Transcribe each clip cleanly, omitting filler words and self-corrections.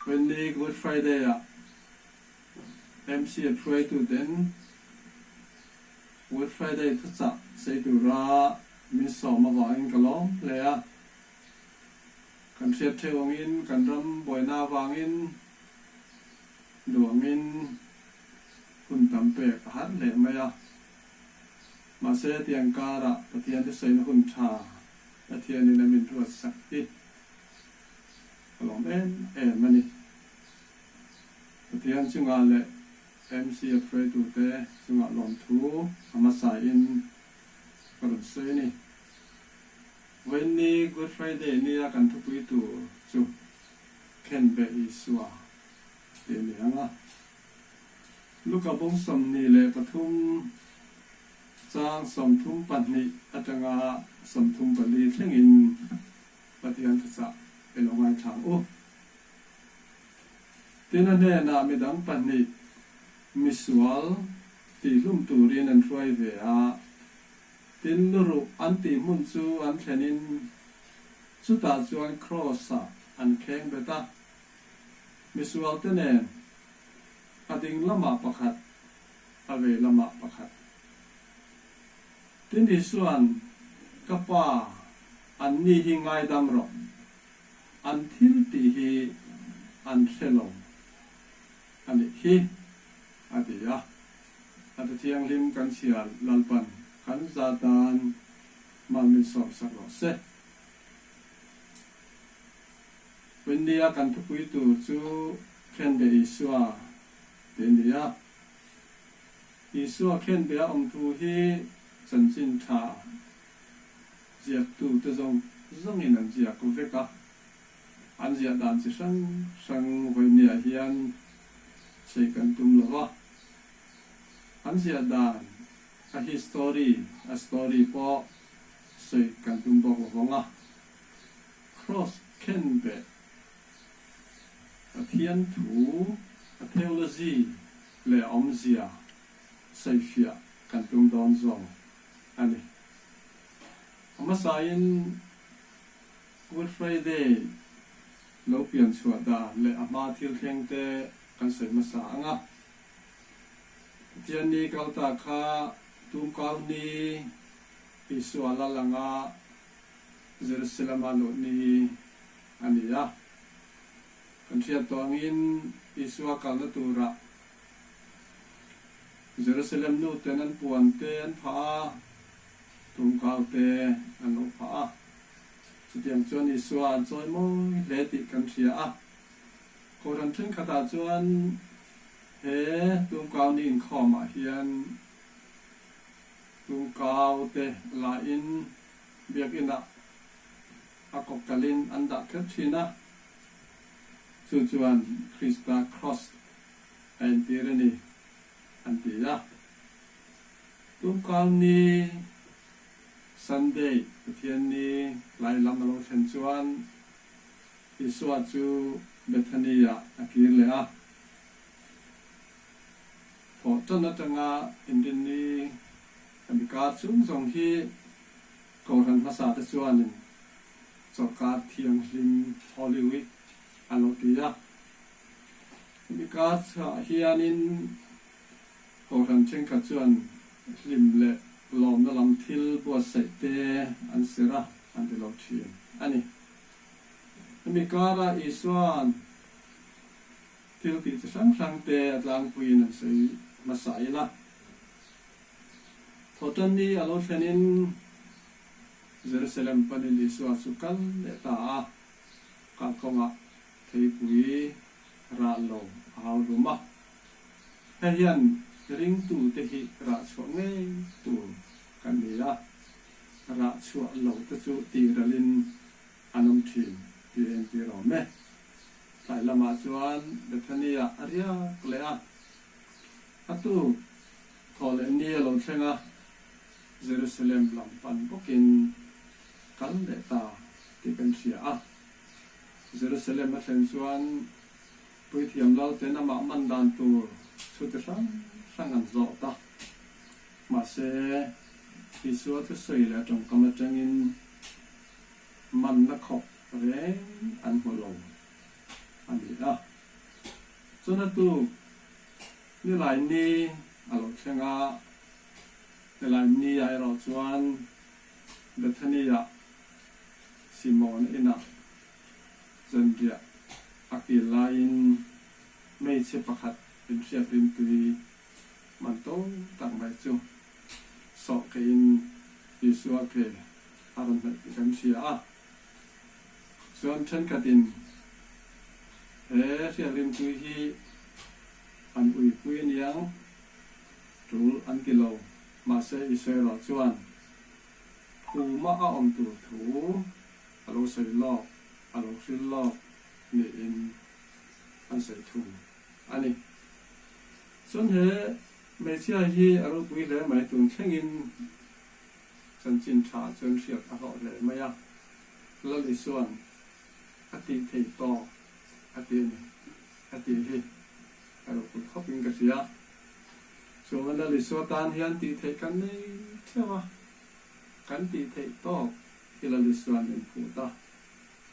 Vawiinni Good Friday ah MCF hruaituten Good Friday thuchah sei tura min sawm avangin ka lawm hle a. Kan hriat theuh angin kan ram buaina avangin duangin hun tam pek a har hle mai a. Mahse tiang karah Pathian thusawiina hun tha Pathianin a min ruatsak hi ka lawm em em a ni. Pathian chungah leh MCF hruaitute chungah lawmthu a hmasain ka rawn sawi a ni. Vawiinni Good Friday nia kan thupui tur chu Khenbeh Isua tih a ni ang a. Luka bung 23 chang 32 atanga 34 thlengin Pathian thuchah i lo ngaithla ang u. Tin a hnenah midang pahnih misual tihhlum turin an hruai ve a, tin luruh an tih hmun chu an thlenin chutah chuan Kraws-ah an kheng bet a. Misualte nen a ding lamah pakhat, a vei lamah pakhat. Tin Isua'n, Ka Pa, anni hi ngaidam rawh. An thil tih hi an hre lo a nih hi, a ti a. A ti thianghlim kan chhiar Lalpan kan za tan mal min sawm sak rawh se. India kan thupui tur chu Khenbe Isua tih a ni a. Isua Khenbe a awm thu hi chanchin tha ziaktute zawng zawngin an ziak vek a. An ziah dan chi hrang hrang vawinia hian sawi kan tum lo va. An ziah dan a history, a story pawh sawi kan tum bawk lo vang a. Kraws khenbeh Pathian thu, a theology leh a awmzia sawifiah kan tum dawn zawk a ni. A hmasain Good Friday lo pian chhuah dan leh a hma thil thleng te kan sawi hmasa ang a. Pathian ni kal ta kha tumkau ni Isua lal anga Jerusalem-a luh ni a ni a. Kan hriat tawh angin Isua kalna turah Jerusalem nuten an puan te an phah a, tumkau te an lo phah a. Chutiang chuan Isua an chawi mawi hle tih kan hria a. Kohhran thenkhatah chuan he tumkau ni inkhawmah hian tumkau te lain Biakinah a kawpkalin an dah kher thin a, chu chuan Krista Kraws a entir a ni, an ti a. Tumkal ni Sunday, Pathian ni tlai lam a lo thlen chuan Isua chu Bethany-ah a kir leh a. Thawh tan atanga inrinni a mikar chung zawng hi Kohhran hmasa te chuanin chawlhkar thianghlim, Holy Week, an lo ti a. Hemi kar chhuah hianin Kohhran thenkhat chuan hlim leh lawmna lam thil buatsaih te an sir a, an ti lo thin a ni. Hemi kara Isua'n thil tih chi hrang hrang te a tlangpuiin an sawi hmasa ila. Thawhtanni a lo thlenin Jerusalem panin Isua chu kal leh ta a, kalkawngah theipui rah lo a hau hlum a. Hei hian ringtute hi rah chhuah ngei tur kan ni a, rah chhuah lo te chu tiralin an awm thin tih a entir awm e. Tlai lamah chuan Bethany-ah a riak leh a, a tuk Thaw leh ni a lo thleng a, Jerusalem lam pan bawkin kal leh ta tih kan hria a. Jerusalem a thlen chuan Puithiam Lalten amah man dan tur thu ti hrang hrang an zawt a. Mahse, Isua thusawi leh a tawngkam atangin manna khawp reng an hmu lo a ni a. Chuan a tuk nilai ni a lo thleng a, nilai ni ah erawh chuan Bethany-ah Simona inah zanriah a kil laiin hmeichhe pakhat inhriat rimtui man to tak mai chu sawh keiin Isua ke a rawn hnaih tih kan hria a. Chuan thenkhatin he hriat rimtui hi an uipui aniang tul an ti lo, mahse Isua erawh chuan phuma a awm tur thu a lo sawi lawk, a lo hril lawk niin an sawi thung a ni. Chuan he hmeichhia hi a ropui hle mai, tun thlengin chanchin tha chuan hriat a hlawh hle mai a, Lal Isua'n a tih thei tawk a ti a ni a tih hi a ropui khawpin ka hria. Chuan Lal Isua tan hian tih theih kan nei theuh a, kan tih theih tawk hi Lal Isua'n min phut a,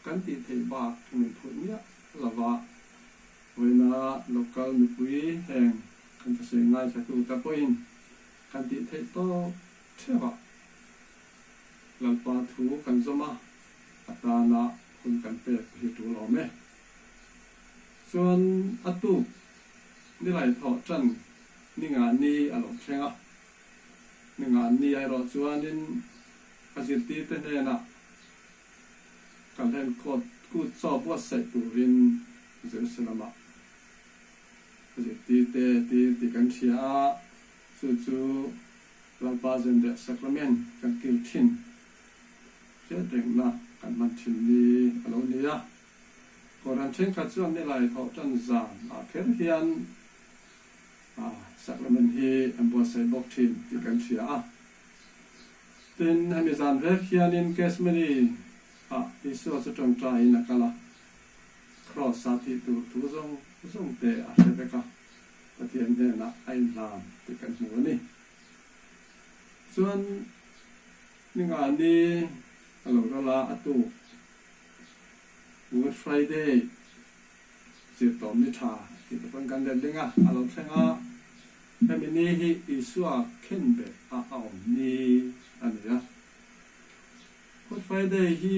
kan tih theih bak hi min phut miah lo va, vawiina local mipui heng kan thusawi ngaithlatu te pawhin kan tih theih tawk theuh a, Lalpa thu kan zawm a, a tana hun kan pek hi tul awm e. Chuan a tuk nilai thawh tan ni nga ni a lo thleng a, ni nga ni erawh chuanin a zirtirte hnenah Kalhen kawt kut chaw buatsaih turin Jerusalem-ah a zirtirte tir tih kan hria a, chu chu Lalpa Zenriah Sacrament kan kil thin hriat rengna kan hman thin ni a lo ni a. Kohhran thenkhat chuan nilai thawh tan zan ah kher hian Sacrament hi an buatsaih bawk thin tih kan hria a. Tin, hemi zan vek hianin Gethsemane ah Isua chu tawngtaiin a kal a, Kraws a tih tur thu zawng zawng te a hre vek a, Pathian hnenah a inhlan tih kan hmu a ni. Chuan ninga ni a lo ral a, a tuk Good Friday zirtawm ni tha tih te pawn kan letling a, a lo thleng a. Hemi ni hi Isua khenbeh a a awm ni a ni a. Good Friday hi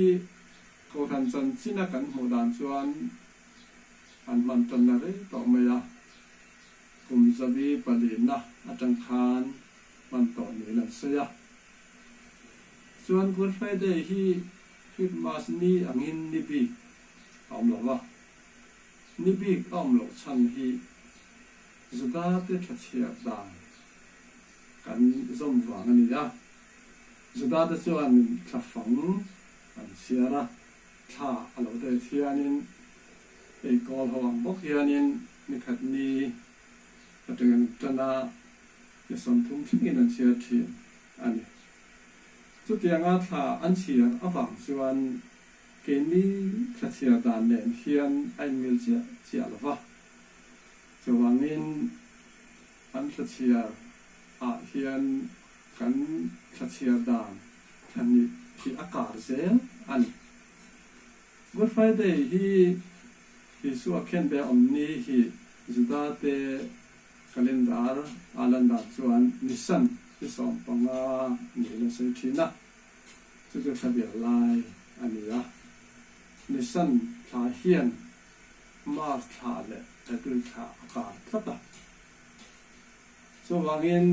Kohhran chanchina kan hmuh dan chuan an hman tanna rei tawh mai a, kum zabi palinna atang khan hman tawh niin an sawi a. Chuan Good Friday hi Christmas ni angin ni bik a awm lo va, ni bik a awm loh chhan hi Juda te thlachhiat dan kan zawm vang a ni a. Juda te chuan thla fang an chhiar a, thla a lo det hianin hei kawl ho ang bawk hianin ni khat ni atang an tan a, ni 30 thlengin an chhiar thin a ni. Chutianga thla an chhiar avang chuan keini thla chhiar dan nen hian a inmil chiah chiah lo va. Chuvangin an thlachhiar ah hian kan thlachhiar dan thlahnih hi a kar zel a ni. Good Friday hi Isua khenbe awm ni hi Juda te calendar a lan dan chuan Nisan ni 15 niin an sawi thin a, chu chu thla bial lai a ni a. Nisan thla hian March thla leh April thla a kar tlat a. Chuvangin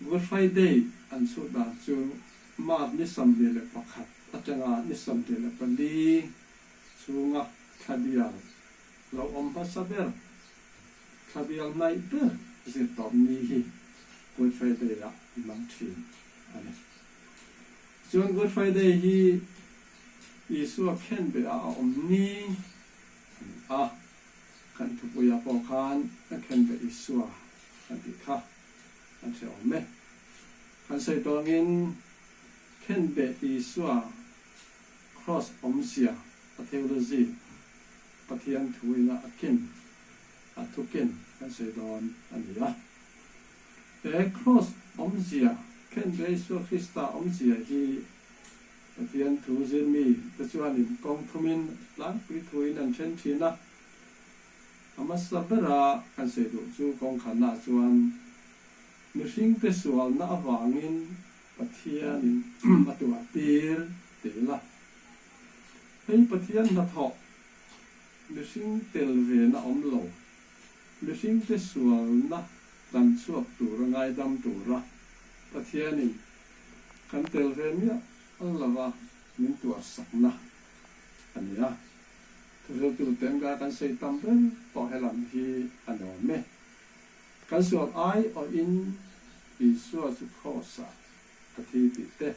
Good Friday an chhut dan chu March ni 21 atanga ni 24 chhunga thla bial lo awm hmasa ber, thla bial hnaih ber zirtawp ni hi Good Friday ah an hmang thin a ni. Chuan Good Friday hi Isua khenbeh ah a awm ni a ni a, kan thupuiah pawh khan a khenbeh Isua kan tih kha kan hre awm e. Kan sawi tawngin khenbeh Isua Kraws awmzia a theology Pathian thuina a ken a thu ken kan sawi dawn a ni a. He Kraws awmzia khenbeh Isua Krista awmzia hi Pathian thu zirmi te chuanin kawng thumin tlangpui thuin an then thin a. A hmasa bera kan sawi duh chu kawngkhatnaah chuan mihringte sualna avangin Pathianin a tuar tir ti ila. Hei Pathian hnathawh mihring tel vena awm lo, mihringte sualna dan chhuak tura ngaidam tura Pathianin kan tel ve miah lova min tuarsakna a ni a. Thuhriltu tenga kan sawi tam ber pawh helam hi a ni awm e. Kan sual ai awhin Isua chu Kraws-ah a thi tih te,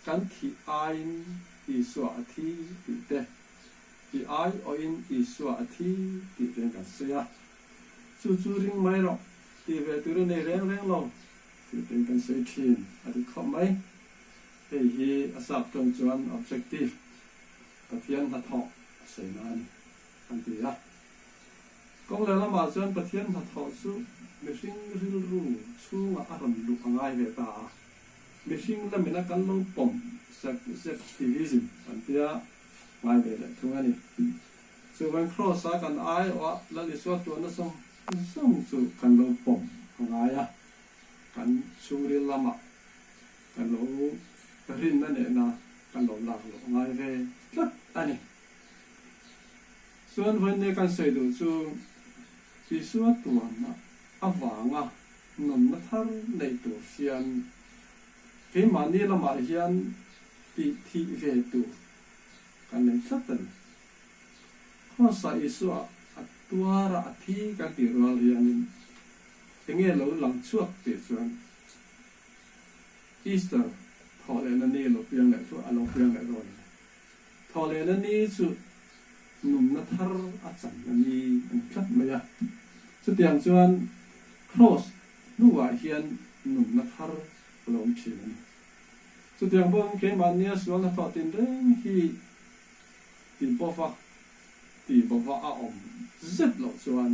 kan thih aiin Isua a thi tih te, i ai awhin Isua a thi tih ten kan sawi a. Chu chu ring mai rawh, tih ve tur a nei reng reng lo tih ten kan sawi thin a ti khawp mai. Hei hi a sap tawng chuan objective, Pathian hnathawh a sawi na a ni, an ti a. Kawng leh lamah chuan Pathian hnathawh chu mihring rilru chhungah a rawn luh a ngai ve ta a. Mihring lamina kan lo pawm subjectivism an tia ngai ve leh thung a ni. Chuvan Kraws-a kan aiawha Lal Isua tuahna zawng zawng chu kan lo pawm a ngai a, kan chhungril lamah kan lo rinna nehna kan lo lak loh a ngai ve tlat a ni. Chuan vawiin kan sawi duh chu Isua tuanna avanga nunna thar neih tur hian keimahni lamah hian tih thih ve tur kan nei tlat a ni. Khawsa Isua a tuara a thi kan tih rual hianin enge lo lang chhuak tih chuan Easter thawh lehna ni lo piang leh chu a lo piang leh dawn a ni. Thawh lehna ni chu nunna thar a channa ni a ni tlat mai a. Chutiang chuan Kraws hnuah hian nunna thar a lo awm thin a ni. Chutiang pawhin keimahnia sualna thawh tinreng hi ti bawva ti bawva a awm zet loh chuan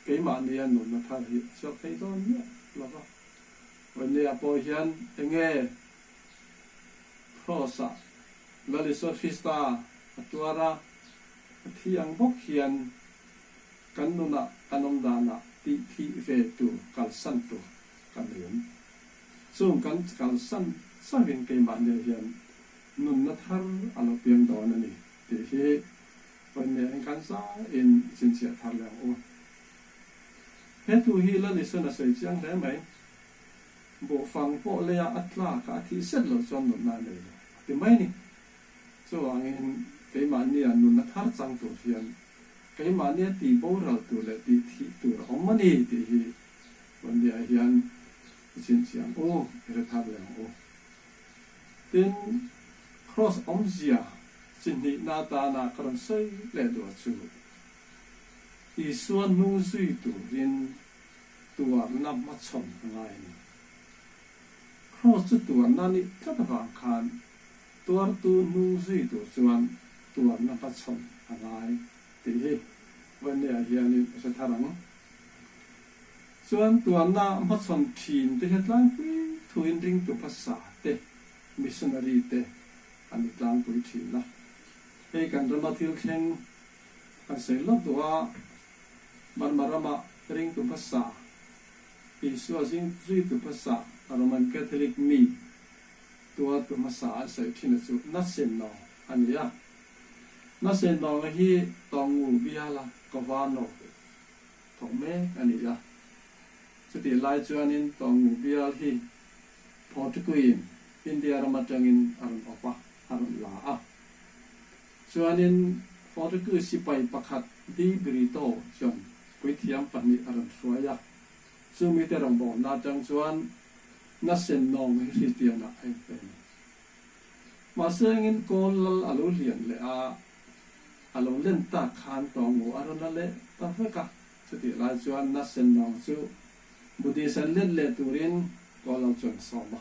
keimahnia nunna thar hi a chhuak thei dawn miah lo va. Vawinia pawh hian enge Kraws-ah Lal Isua Krista a tuar a, a thi ang bawk hian kan nunah kan awm danah tih thih ve tur kalsan tur kan nei awm. Chung kan kalsan chauhin keimahni hian nunna thar a lo piang dawn a ni tih hi vawinia in kan zaiin chhinchhiah thar leh ang u. He thu hi Lal Isuan a sawi chiang hle mai. Buhfang pawh leia a tlak a, a thih set loh chuan nunna a nei lo a ti mai a ni. Chuvangin keimahnia nunna thar chang tur hian keimahnia tih boral tur leh tih thih tur a awm a ni tih hi Vawndiah hian i chhinchhiah ang u, i hre thar leh ang u. Tin, Kraws awmzia chi hnihna atana ka rawn sawi leh duh chu Isua hnu zui turin tuarna hmachhawn a ngai a ni. Kraws chu tuarna a nih tlat avang khan tuartu hnung zui tur chuan tuarna hmachhawn a ngai tih hi Vawinneah hianin a hre thar ang. Chuan tuarna hmachhawn thin te hi a tlangpui thuin ringtu hmasa te, missionary te an ni tlangpui thin a. Hei kan rama thil thleng kan sawi lawk duh a, Burma rama ringtu hmasa, Isua zing zuitu hmasa, Roman Catholic mi tuartu hmasa an sawi thin a chu Nasenno a ni a. Nasenno hi Tawngu biala Governor thawk mek a ni a. Chutih lai chuanin Tawngu bial hi Portuguese India ram atangin a rawn awp a, a rawn la a. Chuanin Fortescue sipai pakhat Di Brito chuan puithiam pahnih a rawn hruai a, chumite rawngbawlna atang chuan na sen nawng hi Hristianah a inpe a ni. Mahse engin kawl lal a lo lian leh a, a lo len tak khan tawngu a rawn la leh ta vek a, chutih lai chuan na sen nawng chu Buddhist an let leh turin kawl lal chuan a sawm a.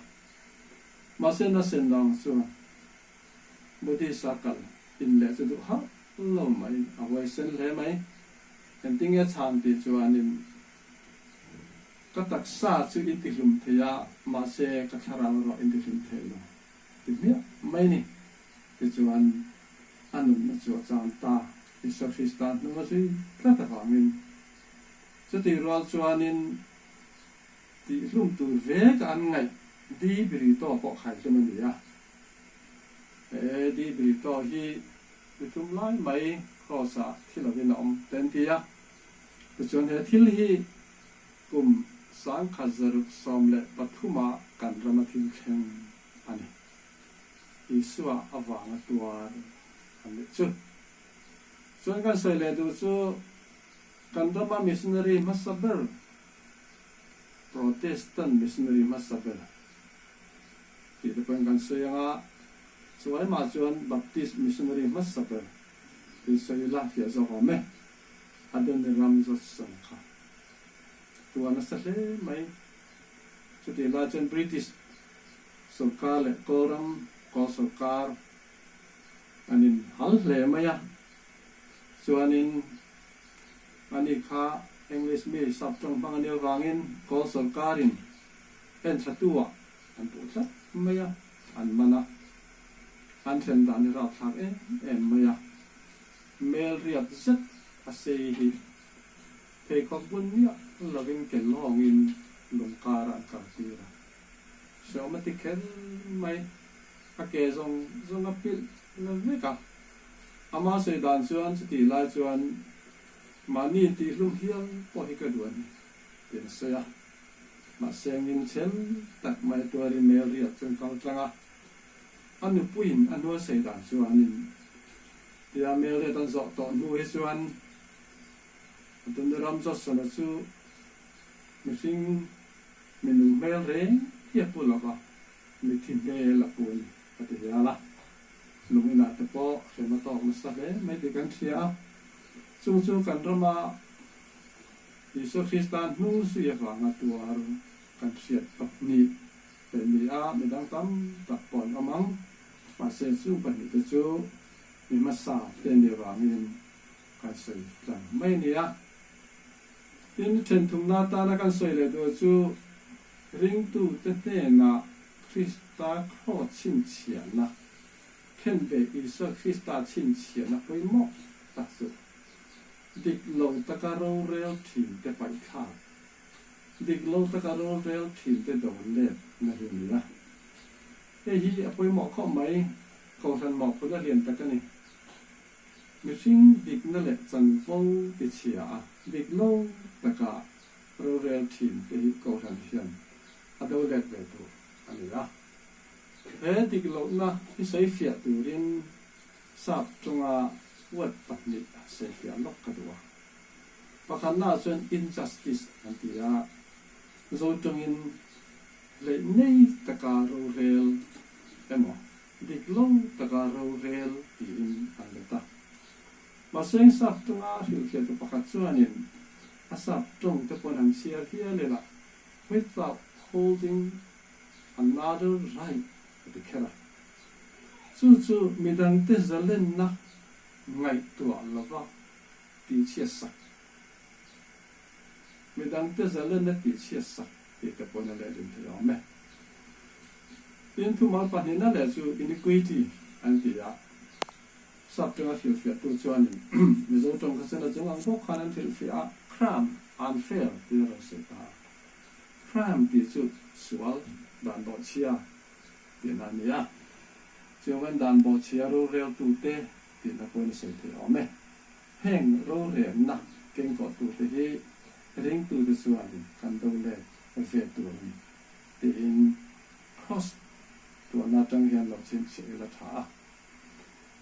Mahse na sen nawng chuan Buddhist a kal in leh chu duh hauh lo mai, a huaisen hle mai. Engtinge chhan tih chuanin ka taksa chu in tihlum thei a, mahse ka thlarau erawh in tihlum thei lo ti hmiah mai ni. Tichuan a nunna chu a chang ta. Isua Krista hnung a zui tlat avangin. Chutih rual chuanin tihhlum tur veka an ngaih Di Brito pawh khaihlum a ni a. He Di Brito hi mi tum lai mai Kraws-ah thi lovin a awm te an ti a. Tichuan he thil hi kum 1973 ah kan rama thil thleng a ni. Isua avanga tuar an nih chu. Chuan kan sawi leh duh chu kan rama missionary hmasa ber, Protestant missionary hmasa ber tih te pawhin kan sawi ang a, chuaimah chuan Baptist missionary hmasa ber tih sawi ila fiah zawk awm e. Adoniram Judson kha tua nasa hle mai. Chutih lai chuan British sawrkar leh Kawlram kawl sawrkar an inhal hle mai a, chuanin ani kha English mi sap tawng hmang a nih avangin kawl sawrkarin enthlatu-ah an puh tlat mai a, an man a, an thlen dan hi rapthlak em em mai a. Mel riat zet a sei hi pheikhawk bun miah lovin ke lawngin lungkar an kal tir a. Hreawm a ti kher mai, a ke zawng zawng a pilh la vek a. Ama sawi dan chuan chutih lai chuan mahni intihlum hial pawh hi ka duh a ni tiin a sawi a. Mahse ngin chhem tak mai tuarin mel riat chuan kal tlang a. A nupuiin a hnuai sawi dan chuanin tia Mary an zawh tawh hnu hi chuan Adoniram Judson-a chu mihring mi nung hmel reng hi a pu lo va, mithi hmel a pu a ni a ti hial a. Lung inah te pawh hrem a tawk nasa hle mai tih kan hria a, chung chu kan rama Isua Krista hnung zui avanga tuar kan hriat pahnih Te ni a, midang tam tak pawh an awm ang. Mahse chung pahnihte chu mi hmasa te ni avangin kan sawi tlang mai a ni a. Tin, thenthumna atana kan sawi leh tur chu ringtute hnenah Krista kraw chhinchhiahna, khenbeh Isua Krista chhinchhiahna pawimawh tak chu dik lo taka rorel thinte paihthlak Dik lo taka rorel thin te do let na hi a ni a. Hei hi a pawimawh khawp mai, Kohhran mawhphurhna lian tak a ni. Mihring dikna leh chanvo ti chhia a, dik lo taka rorel thin te hi Kohhran hian a do let ve tur a ni a. He dik lohna hi sawifiah turin Sap tawnga word pahnih sawifiah lawk ka duh a. Pakhatnaah chuan injustice an ti a, Zotawngin hleih nei taka rorel emaw dik lo taka rorel tiin an let a. Mahse sap tawnga hrilhfiahtu pakhat chuanin a sap tawng te pawn han chhiar hial ila without holding another right a ti kher a. Chu chu midangte zalenna ngaihtuah lova tihchhiat sak, midangte zalenna tihchhiat sak tih te pawhin a lehlin thei awm e. Tin, thumal pahnihna leh chu inequity an ti a, sap tanga hrilhfiahtu chuanin Mizo tawng kha chuan a chung ang bawk khan an hrilhfiah a, crime, unfair tiin a rawn sawi ta a. Crime tih chu sual, dan bawhchhia tihna a ni a, chuan dan bawhchhia roreltute tihna pawhin a sawi thei awm e. Heng rorelna kengkawhtute hi ringtute chuanin kan do let ve tur a ni tiin Kross tuahna atang hian lo chhinchhiah ila tha a.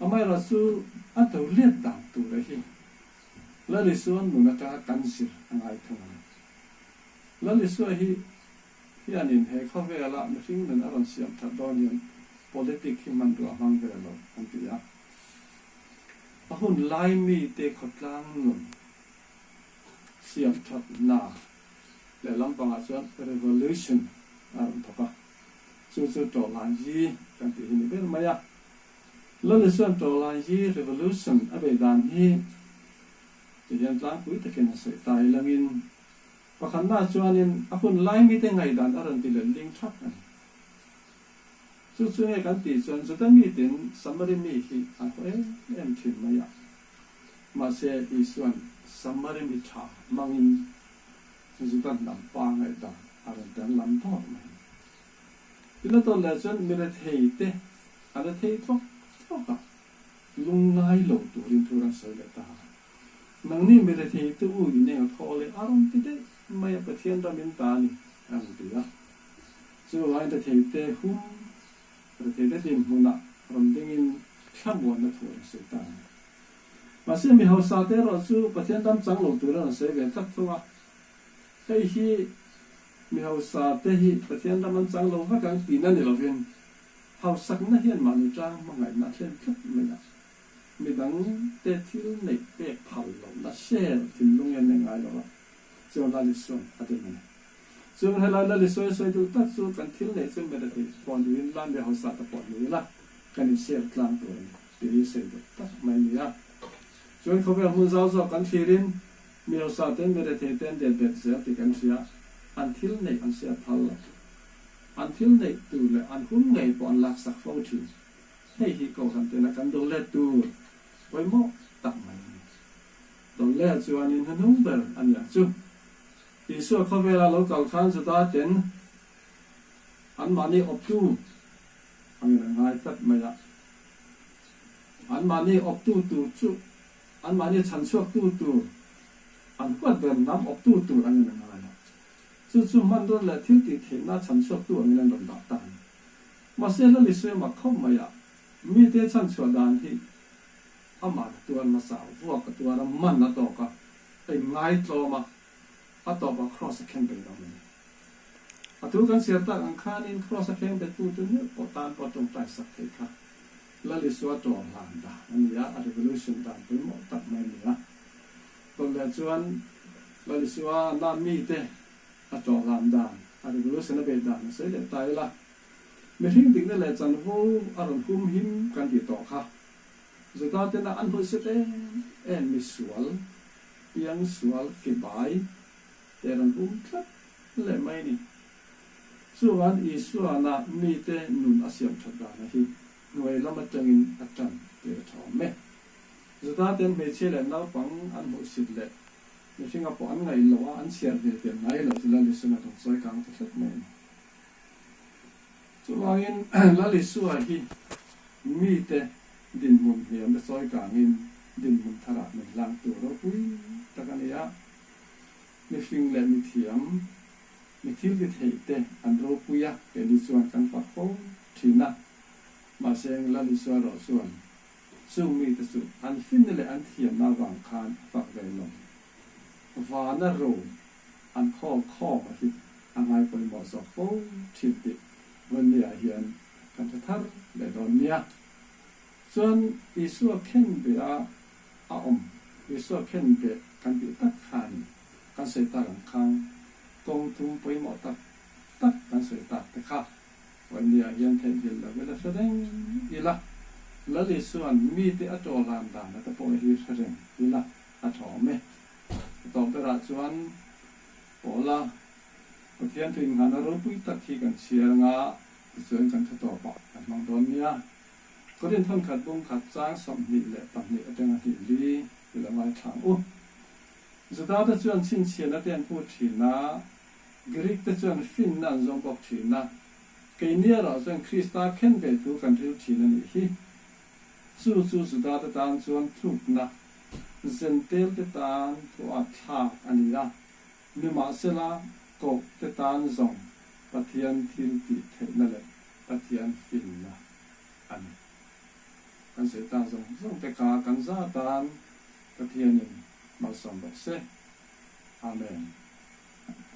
Amaherawh chu a do let dan tura hi Lal Isua nun atanga kan zir a ngai thung a ni. Lal Isua hi hianin he khawvela mihring nun a rawn siam that dawn hian politic hi hmanrua a hmang ve lo an ti a. A hun lai mite khawtlang nun siam that hna leh lampangah chuan revolution a rawn thawk a, chu chu Tawhlanyi kan tih hi ni ber mai a. Lali chuan Tawhlanyi revolution a bei dan hi ti hian tlangpui takin a sawi ta ilangin pakhatnaah chuanin a hun lai mite ngaihdan a rawn ti let ling thap a ni. Chu chu nge kan tih chuan Juda mitin Samari mi hi an haw em em thin mai a. Mahse, Isua'n Samari mi tha hmangin Juda hnam pa ngaihdan a rawn danglam dawr mai. Pilato leh chuan mi rethei te a rethei tlawk tlawk a, lungngai lo turin thu rawn sawi leh ta. Nangni mi rethei te u in eng a thaw leh a rawn ti daih mai a, Pathian ram in ta a ni a rawn ti a. Chuvangin rethei te hum, rethei te dinhmunah rawn dingin thlamuanna thu a rawn sawi ta a ni. Mahse mi hausa te erawh chu Pathian ram chang lo tur a rawn sawi ve tlat thung a. Hei hi mi hausa te hi Pathian ram an chang lo vek ang tihna ni lovin hausakna hian mahni tang hmangaihna a thlen tlat mai a. Midang te thil neih pek phal lohna share thinlung hian nei ngai lo a, chuan Lal Isua'n a dem a ni. Chuan helai Lal Isua i sawi duh tak chu kan thil neih chu mirethei pawh niin la, mi hausa te pawh ni ila kan in share tlang tur a ni tih hi sawi duh tak mai a ni a. Chuan khawvel hmun zau zawk kan thlirin mi hausa ten mirethei te an det bet zel tih kan hria, an thil neih an share phal lo. An thil neih tur leh an hun ngei pawh an laksak fo thin. Hei hi Kohhran tena kan do let tur pawimawh tak mai a ni. Dawleh chuanin hnuhnung ber a ni ang chu. Isua khawvela lo kal khan Juda ten anmahni awptu angin a ngai tlat mai a. Anmahni awptu tur chu anmahni chhanchhuaktu tur, an huat ber hnam awptu tur angin a ngai a. Chu chu hmanrawn leh thil tih theihna chhanchhuaktu angin an rawn dah ta a ni. Mahse Lal Isua mak khawp mai a, mite chhanchhuah dan hi amah a tuar hmasa, vuak a tuar a, man a tawk a, a inngai tlawm a, a tawpah Kraws a khen ve lo mai. A thu kan chhiar tak ang khanin Kraws a kheng bettu te meuh pawh tan pawh tawngtai sak thei kha Lal Isua tawr hlan dan a ni a, a revolution dan pawimawh tak mai a ni a. Tawlh leh chuan Lal Isua na mite a tawr hlan dan, a revolution a beih dan a sawi leh ta ila, mihring dikna leh chanvo a rawn hum him kan tih tawh kha Juda tena an hawihset em em misual, piangsual, kebai te rawn hum tlat leh mai ni. Chuan Isuana mite nun a siam that dana hi hnuai lam atangin a tan tir a tha awm e. Juda ten hmeichhia leh naupang an hmuhsit leh mihringa pawh an ngaih loh a, an chhiar ve tel ngai lo chu Lal Isuana rawn chawi kang ta tlat mai a ni. Chuvangin Lal Isua hi mite dinhmun hniamna chawi kangin dinhmun tharah min hlang tur ropui tak a ni a. Mihring leh mithiam, mi thil ti thei te an ropui a, keini chuan kan fak fo thin a. Mahse Lal Isua erawh chuan chung mite chu an finna leh an thiamna avang khan a fak ve lo. Vana ro an khawl khawm a hi a ngai pawimawh zawk fo thin tih Vawnia hian kan hre thar leh dawn nia. Chuan Isua khen ve a a awm, Isua khen ve kan tih tak khan kan sawi tak ang khang kawng thum pawimawh tak tak kan sawi tak te kha Vawnia hian theihnghilh lo ila hre reng ila, Lal Isua'n mite a tawhlan dan ata pawh hi hre reng ila a tha awm e. A tawp berah chuan Paula Pathian thu inngahna ropui tak hi kan chhiar anga tichuan kan thu tawpah kan hmang dawn nia. Korin thawnkhat bung khat chang 22 atanga hnih li i lo ngaithla ang u. Juda te chuan chhinchhiahna te an pu thin a, Greek te chuan finna an zawng bawk thin a, keini erawh chuan Krista khen ve thu kan ril thin a nih hi. Chu chu Juda te tan chuan tlukna Zentel te tan thu-a thlak a ni a, nimahsela koh te tan zawng Pathian thil tih theihna leh Pathian finna a ni. Kan sawi tak zawng zawng te kha kan za tan Pathianin malsawm rawh se. Amen.